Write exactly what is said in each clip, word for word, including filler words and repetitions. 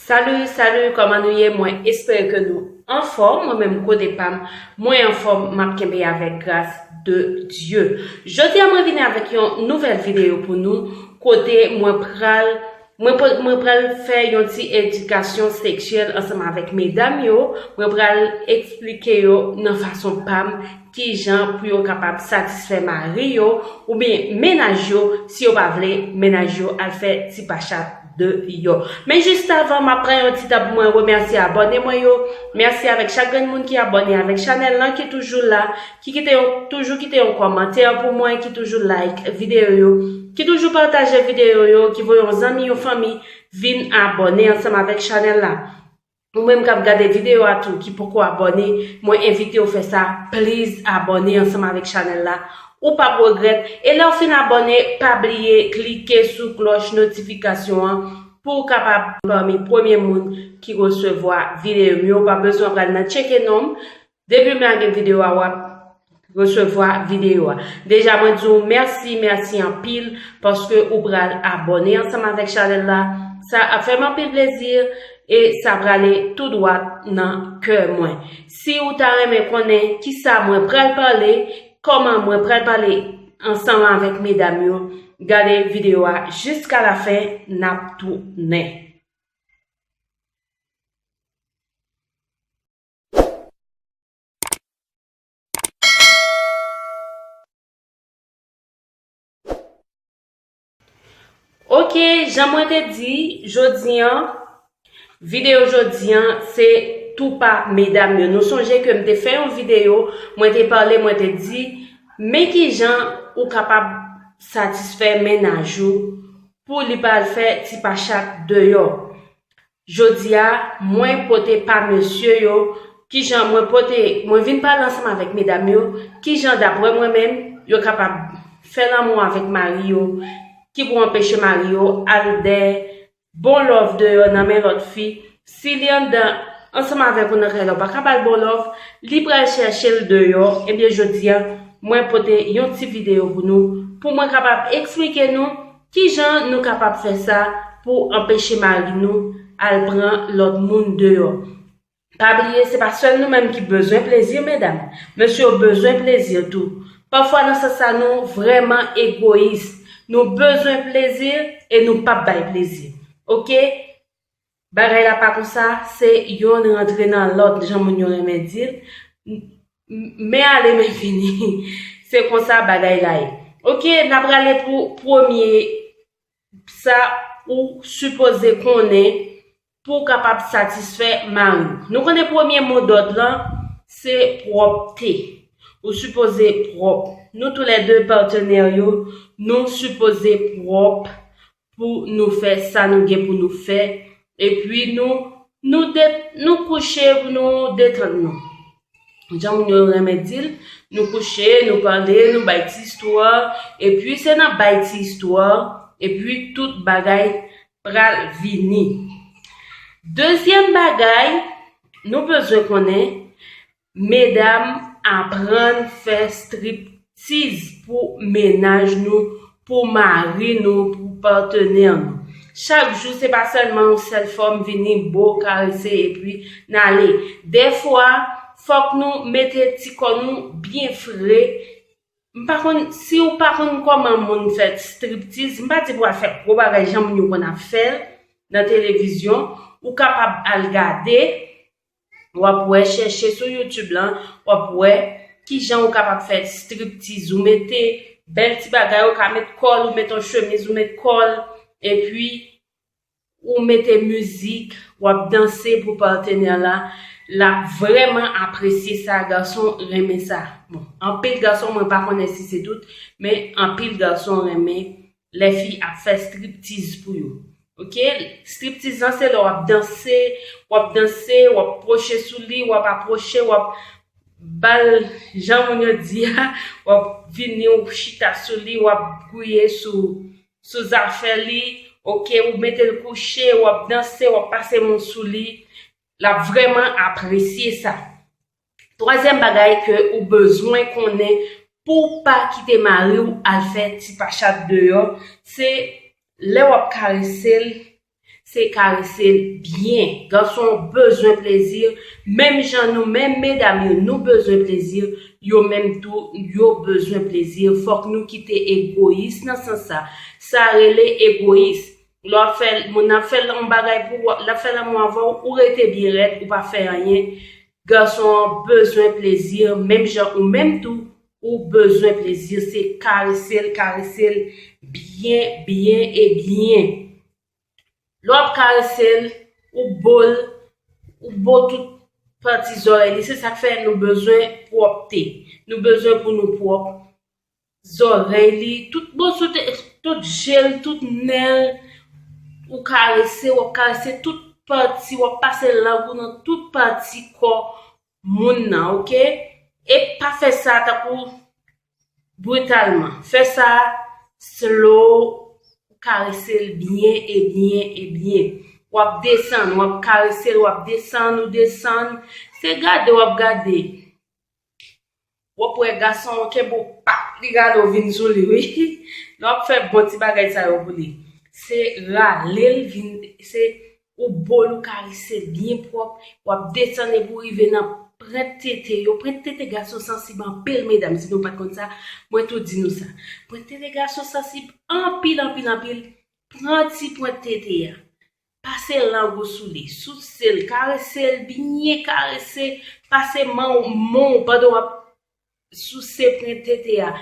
Salut, salut, kòman nou ye? Mwen espere ke nou anfòm. Mwen menm kote pa m, mwen anfòm, m ap kenbe avèk gras de Dye. Jodi a mwen vini avèk yon nouvèl videyo pou nou, kote mwen pral mwen pral, mwen pral fè yon ti edikasyon seksyèl ansanm avèk medam yo. Mwen pral eksplike yo nan fason pa m kijan pou yo kapab satisfè mari yo oubyen mennaj yo, si yo pa vle mennaj yo al fè ti pachat deyò. Men jis avan, m ap pran yon ti tan pou mwen remèsye abòne mwen yo. Mèsi avèk chak grenn moun ki abòne avèk chanèl lan, ki toujou la, ki kite yon, toujou kite yon kòmantè pou mwen, ki toujou like videyo yo, ki toujou pataje videyo yo, ki voye yon zanmi, yon fanmi vin abòne ansanm avèk chanèl la. Ou menm k ap gade videyo a tou, ki poko abòne, mwen envite w fè sa, please abòne ansanm avèk chanèl la. Ou p ap regrèt. E lè w fin abòne, pa bliye klike sou klòch notifikasyon an pou w kapab pami premye moun ki resevwa videyo m yo. Ou pa bezwen pral nan tcheke non m. Depi m lage videyo a, w ap resevwa videyo a. Deja, mwen di w mèsi, mèsi anpil, paske ou pral abòne ansanm avèk chanèl la. Sa ap fè m anpil plezi e sa prale tou dwat nan kè mwen. Si w ta renmen konnen kisa mwen pral pale, kòman mwen pral pale ansanm avèk medam yo, gade videyo a jiska lafen, n ap tounen. Ok, jan mwen te di, jodi an, videyo jodi an, se tou pa medam yo. Nou sonje ke m te fè yon videyo, mwen te pale, mwen te di, men kijan ou kapab satisfè mennaj ou pou li pa al fè ti pachat deyò. Jodi a, mwen pote pa mesye yo, kijan mwen pote, mwen vin pale ansanm avèk medam yo, kijan daprè mwen menm, yo kapab fè lanmou avèk mari yo, ki pou anpeche mari yo al dèyè bon love deyò nan men lòt fi. Si li anndan ansanm avèk ou nan kay la, ou pa ka ba l bon love, li pral chèche l deyò. Ebyen, jodi a, mwen pote yon ti videyo pou nou, pou mwen kapab eksplike nou kijan nou kapab fè sa pou anpeche mari nou al pran lòt moun deyò. Pa bliye, se pa sèl nou menm ki bezwen plezi, medam. Mesye yo bezwen plezi tou. Pafwa, nan sans sa, nou vrèman egoyis. Nou bezwen plezi e nou p ap bay plezi. Ok? Bagay la pa konsa, se yonn rantre nan lòt, jan moun yo renmen di l. M-, m-, men ale, men vini. Se konsa bagay la ye. Ok, n ap rale pou premye sa ou sipoze konnen pou w kapab satisfè mari w. Nou konnen premye mo dòd lan, se pwòpte. Ou sipoze pwòp. Nou toulède patenè yo, nou sipoze pwòp pou nou fè sa nou gen pou nou fè. Epi nou, nou de-, nou kouche pou nou detann nou. Jan moun yo renmen di l, nou kouche, nou pale, nou bay ti istwa, epi se nan bay ti istwa, epi tout bagay pral vini. Dezyèm bagay, nou bezwen konnen, medam, aprann fè striptiz pou mennaj nou, pou mari nou, pou patenè nou. Chak jou, se pa sèlman yon sèl fòm, vini, bo, karese, epi n ale. Dèfwa, fòk nou mete ti kò nou byen fre. M pa konn, si w pa konn kòman moun fè striptiz, m pa di pou w al fè gwo bagay jan moun yo konn ap fè l nan televizyon. Ou kapab al gade, w ap wè, chèche sou YouTube lan, w ap wè kijan ou kapab fè striptiz. Ou mete bèl ti bagay, ou ka met kòl, ou met yon chemiz, ou met kòl, epi ou mete mizik, w ap danse pou patenè la. L ap vrèman apresye sa, gason renmen sa. Bon, anpil gason, mwen pa konnen si se tout, men anpil gason renmen lè fi ap fè striptiz pou yo. Ok? Striptiz lan se lè w ap danse, w ap danse, w ap pwoche sou li, w ap apwoche, w ap ba l, jan moun yo di a, w ap vini, w chita sou li, w ap gouye sou, sou zafè li, ok, ou mete l kouche, w ap danse, w ap pase men w sou li, l ap vrèman apresye sa. Twazyèm bagay ke ou bezwen konnen pou w pa kite mari w al fè ti pachat deyò, se lè w ap karese l, se karese l byen. Gason bezwen plezi, menm jan nou menm medam yo, nou bezwen plezi, yo menm tou, yo bezwen plezi. Fòk nou kite egoyis nan sans sa. Sa rele egoyis. Lè w ap fè, moun nan ap fè yon bagay pou ou, l ap fè lanmou avè w, ou rete byen rèd, ou pa fè anyen. Gason an bezwen plezi, menm jan ou menm tou, ou bezwen plezi. Se karese l, karese l byen, byen e byen. Lè w ap karese l, ou bo l, ou bo tout pati zòrèy li. Se sa k fè nou bezwen pwòpte. Nou bezwen pou nou pwòp. Zòrèy li, tout moso, tout je l, tout nen l, ou karese, w ap karese tout pati, w ap pase lang ou nan tout pati kò moun nan, oke? E pa fè sa tankou britalman. Fè sa slow, ou karese l byen e byen e byen. W ap desann, w ap karese l, w ap desann, ou desann. Se gade w ap gade. W ap wè gason an kenbe w, pap, li rale w vin sou li, wi. Lè w ap fè bon ti bagay sa yo pou li. Se rale l vin, se ou bo l, ou karese l byen pwòp, w ap desann epi w rive nan pwent tete yo. Pwent tete gason sansib anpil, medam, si nou pa t konn sa, mwen tou di nou sa. Pwent tete gason sansib anpil, anpil, anpil. Pran ti pwent tete a. Pase lang ou sou li, souse l, karese l byen, karese, pase men w, men w pandan w ap souse pwent tete a.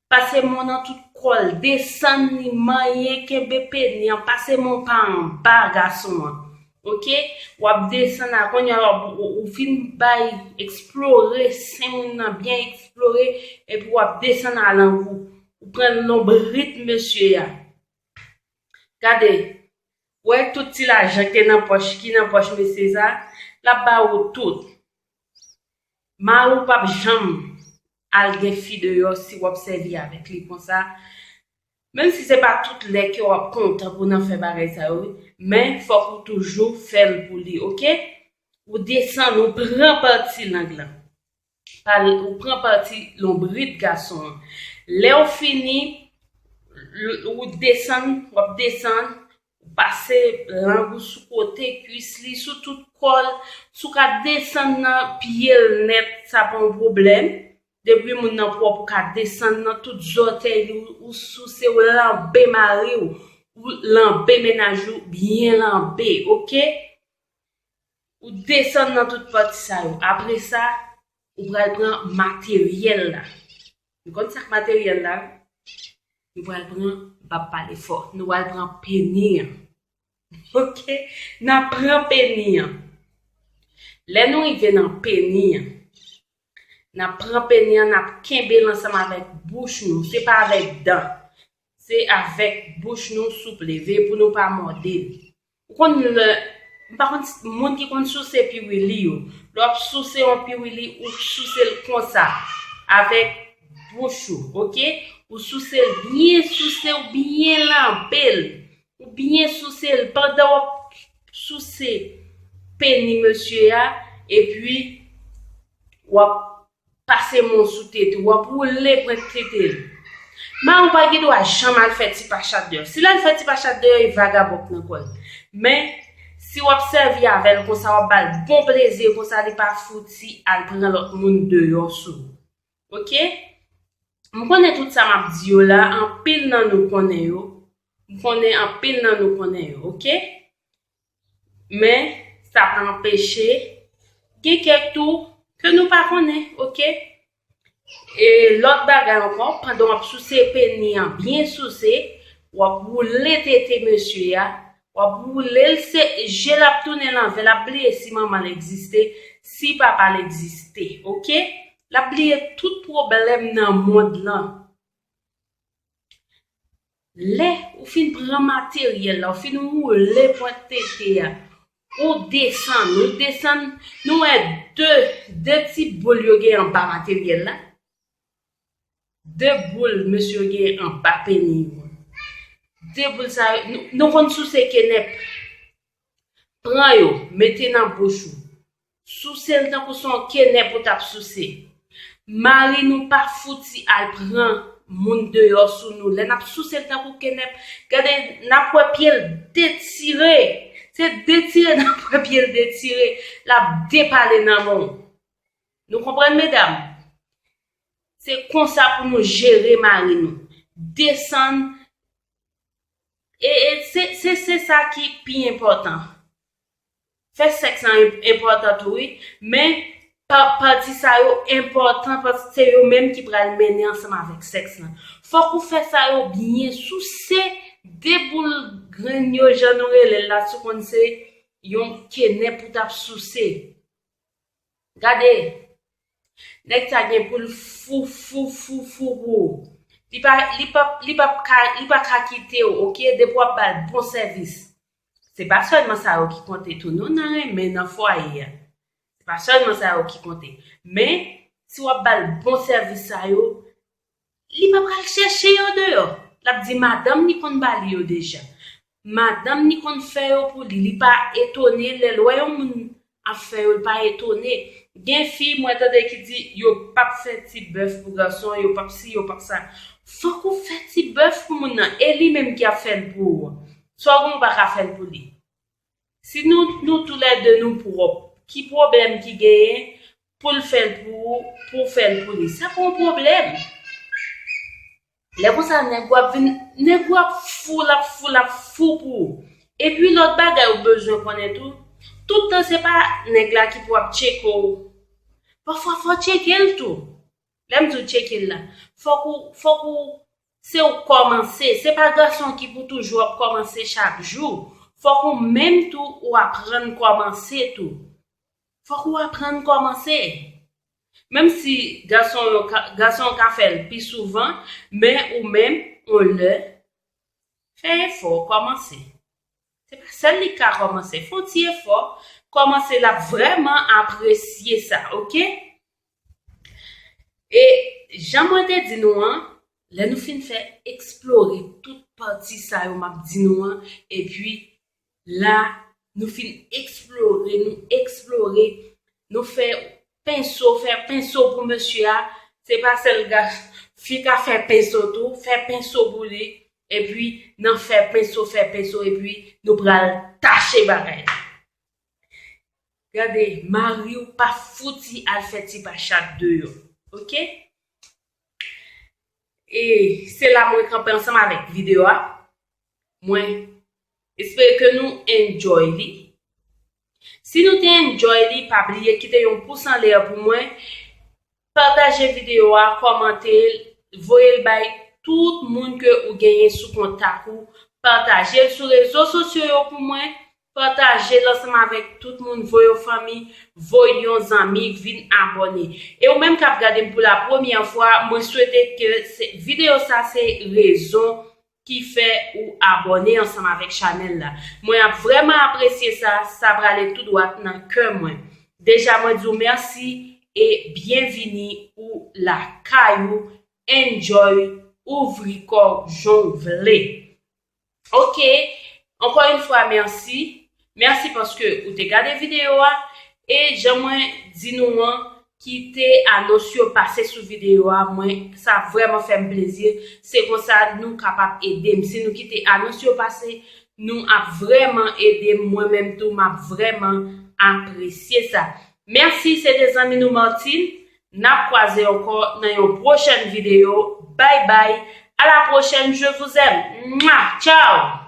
Pase men w nan tout kò l, desann li, manyen, kenbe peni an, pase men w pa anba gason an. Oke? W ap desann a, kounye a w ap, ou, ou fin bay, eksplore sen moun nan, byen eksplore, epi w ap desann a lang ou. Ou pran lonbrit mesye a. Gade, wè tout ti lajan ki te nan pòch, ki nan pòch mesye sa, l ap ba ou tout. Mari w p ap janm al gen fi deyò si w ap sèvi avèk li konsa. Menm si se pa tout lè ke w ap kontan pou nan fè bagay sa yo, wi, men fòk ou toujou fè l pou li, oke? Ou desann, ou pran pati lang lan. Pa, ou pran pati lonbrit gason an. Lè w fini, l-, ou desann, w ap desann, ou pase lang ou sou kote kwis li, sou tout kò l. Si w ka desann nan pye l nèt, sa pa yon pwoblèm. Depi moun nan pwòp, ou ka desann nan tout zòtèy li, ou, ou souse, ou lanbe mari w, ou lanbe mennaj ou, byen lanbe, oke? Ou desann nan tout pati sa yo. Apre sa, ou pral pran materyèl la. Nou konn sa k materyèl la? Nou pral pran, m p ap pale fò. Nou pral pran peni an. Oke? N ap pran peni an. Lè nou rive nan peni an, n ap pran peni an, n ap kenbe l ansanm avèk bouch nou. Se pa avèk dan. Se avèk bouch nou souple. Veye pou nou pa mòde l. Ou konn lè, m pa konn si, moun ki konn souse piwili yo. Lè w ap souse yon piwili, ou souse l konsa, avèk bouch ou, oke? Ou souse l byen, souse, ou byen lanbe l. Ou byen souse l pandan w ap souse peni mesye a, epi w ap pase men w sou tete, w ap woule pwent tete l. Mari w pa gen dwa janm al fè ti pachat deyò. Si l al fè ti pachat deyò, e vagabon k nan kò l. Men, si w ap sèvi avè l konsa, w ap ba l bon plezi konsa, li pa fouti al pran lòt moun deyò sou ou. Oke? M konnen tout sa m ap di yo la, anpil nan nou konnen yo. M konnen anpil nan nou konnen yo, oke? Men, sa pa anpeche, gen kèk tou ke nou pa konnen, oke? E lòt bagay ankò, pandan w ap souse peni an, byen souse, w ap woule tete mesye a, w ap woule l, se je l ap tounen lanvè, l ap bliye si manman l egziste, si papa l egziste, oke? L ap bliye tout pwoblèm nan mond lan. Lè ou fin pran materyèl la, ou fin woule pwent tete a, ou desann, ou desann, nou wè de, de ti boul yo gen anba materyèl la. De boul mesye yo gen anba peni yo. De boul sa yo, nou, nou konn souse kenèp. Pran yo, mete nan bouch ou. Souse l tankou se yon kenèp ou t ap souse. Mari nou pa fouti al pran moun deyò sou nou. Lè n ap souse l tankou kenèp, gade, n ap wè pye l detire. Se detire nan pwen pye l detire, l ap depale nan men w. Nou konprann, medam? Se konsa pou nou jere mari nou. Desann. E, e se, se, se sa ki pi enpòtan. Fè sèks lan enpòtan tou, wi. Men, pa, pati sa yo enpòtan paske se yo menm ki pral mennen ansanm avèk sèks lan. Fòk ou fè sa yo byen, souse de boul grenn yo, jan nou rele l la, si w konn se yon kenèp ou t ap souse. Gade, nèg sa gen pou l fou, fou, fou, fou pou ou. Li pa, li pa, li pa ka, li pa ka kite w, oke? Depi w ap ba l bon sèvis. Se pa sèlman sa yo ki konte tou, non, nan renmen, nan fwaye a. Se pa sèlman sa yo ki konte. Men, si w ap ba l bon sèvis sa yo, li pa pral chèche yo deyò. L ap di madanm ni konn ba li yo deja. Madanm ni konn fè yo pou li. Li pa etone lè l wè yon moun ap fè yo, li pa etone. Gen fi, mwen tande ki di, yo p ap fè ti bèf pou gason, yo p ap si, yo p ap sa. Fòk ou fè ti bèf pou moun nan. E li menm ki ap fè l pou ou. Sa w gen ou pa ka fè l pou li. Si nou, nou toulède nou pwòp, ki pwoblèm ki genyen pou l fè l pou ou, pou w fè l pou li? Sa pa yon pwoblèm. Lè konsa, nèg ou ap vin, nèg ou ap fou, l ap fou, l ap fou pou ou. Epi lòt bagay ou bezwen konnen tou, tout tan se pa nèg la ki pou ap tcheke w. Pafwa fò w tcheke l tou. Lè m di w tcheke l la, fòk ou, fòk ou, se ou kòmanse. Se pa gason ki pou toujou ap kòmanse chak jou. Fòk ou menm tou ou aprann kòmanse tou. Fòk ou aprann kòmanse. Menm si gason yo ka, gason yo ka fè l pi souvan, men ou menm, yon lè, fè efò, kòmanse. Se pa sèl li k ka kòmanse. Fè yon ti efò, kòmanse, l ap vrèman apresye sa, oke? E jan mwen te di nou an, lè nou fin fè eksplore tout pati sa yo m ap di nou an, epi la, nou fin eksplore, nou eksplore, nou fè penso, fè penso pou mesye a, se pa sèl ga, fi ka fè penso tou, fè penso pou li, epi nan fè penso, fè penso, epi nou pral tache bagay la. Gade, mari w pa fouti al fè ti pachat deyò, oke? E se la mwen kanpe ansanm avèk videyo a. Mwen espere ke nou enjoy li. Si nou te enjoy li, pa bliye kite yon pous anlè pou mwen. Pataje videyo a, kòmante l, voye l bay tout moun ke ou genyen sou kontak ou. Pataje l sou rezo sosyo yo pou mwen. Pataje l ansanm avèk tout moun, voye yon fanmi, voye yon zanmi vin abòne. E ou menm k ap gade m pou la premyè fwa, mwen swete ke se, videyo sa se rezon ki fè ou abòne ansanm avèk chanèl la. Mwen ap vrèman apresye sa, sa prale tou dwat nan kè mwen. Deja mwen di w mèsi e byenvini ou lakay ou, enjoy, ouvri kò w jan w vle. Oke, ankò yon fwa mèsi. Mèsi paske ou te gade videyo a. E jan mwen di nou an, kite anons yo pase sou videyo a. Mwen, sa vrèman fè m plezi. Se konsa nou kapab ede m. Si nou kite anons yo pase, nou ap vrèman ede m. Mwen menm tou, m ap vrèman apresye sa. Mèsi, se te zanmi nou Martine. N ap kwaze ankò nan yon pwochèn videyo. Bye bye. À la prochaine, je vous aime. Mwa! Ciao!